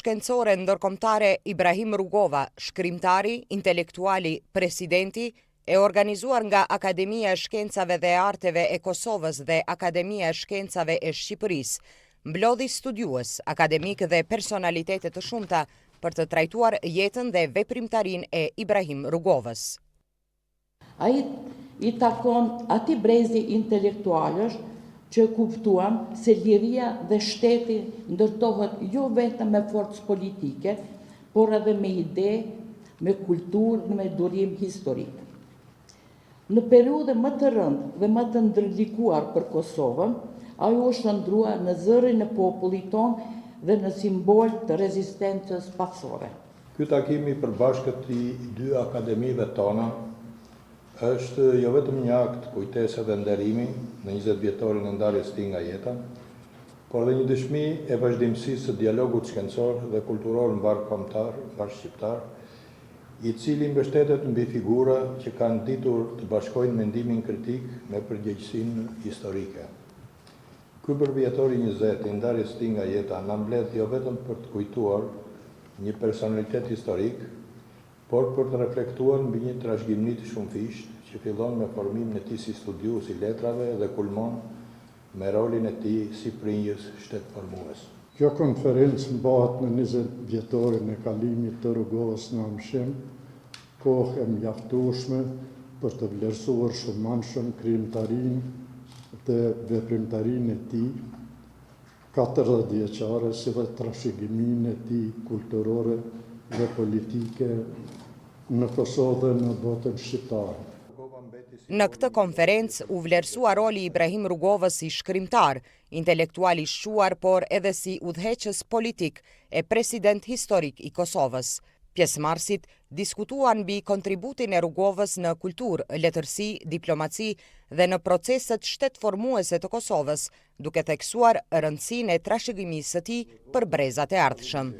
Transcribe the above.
shkencore ndërkombëtare Ibrahim Rugova, shkrimtari, intelektuali, presidenti, e organizuar nga Akademia e Shkencave dhe Arteve e Kosovës dhe Akademia e Shkencave e Shqipërisë, mblodhi studiues, akademikë dhe personalitete të shumta për të trajtuar jetën dhe veprimtarinë e Ibrahim Rugovës. Ai i takon atij brezi intelektualësh që kuptuan se liria dhe shteti ndërtohet jo vetëm me forcë politike, por edhe me ide, me kulturë dhe me durim historik. Në periudhën më të rëndë dhe më të ndërlikuar për Kosovën, ai u shndërrua në zërin e popullit tonë dhe në simbol të rezistencës paqësore. Ky takim i përbashkët i dy akademive tona është jo vetëm një akt kujtese dhe nderimi në 20 vjetorin e ndarjes tij nga jeta, por edhe një dëshmi e vazhdimësisë së dialogut shkencor dhe kulturor mbarëkombëtar, mbarëshqiptar, i cili mbështetet mbi figura që kanë ditur të bashkojnë mendimin kritik me përgjegjësinë historike. Ky përvjetor i 20 i ndarjes tij nga jeta na mbledh jo vetëm për të kujtuar një personalitet historik, por për të reflektuar mbi një trashëgimni të shumëfishtë që fillon me formimin e tij si studiues i letrave dhe kulmon me rolin e tij si prijës shtetformues. Kjo konferencë mbahet në 20 vjetorin e kalimit të Rugovës në amshim, kohë e mjaftueshme për të vlerësuar shumanshëm krijimtarinë dhe veprimtarinë e tij, 40 vjeçare si dhe trashëgiminë e tij kulturore dhe politike në Kosovë dhe në botën shqiptare. Në këtë konferencë u vlerësua roli i Ibrahim Rugovës si shkrimtar, intelektual i shquar, por edhe si udhëheqës politik e president historik i Kosovës. Pjesëmarrësit diskutuan mbi kontributin e Rugovës në kulturë, letërsi, diplomaci dhe në proceset shtetformuese të Kosovës, duke theksuar rëndësinë e trashëgimisë së tij për brezat e ardhshëm.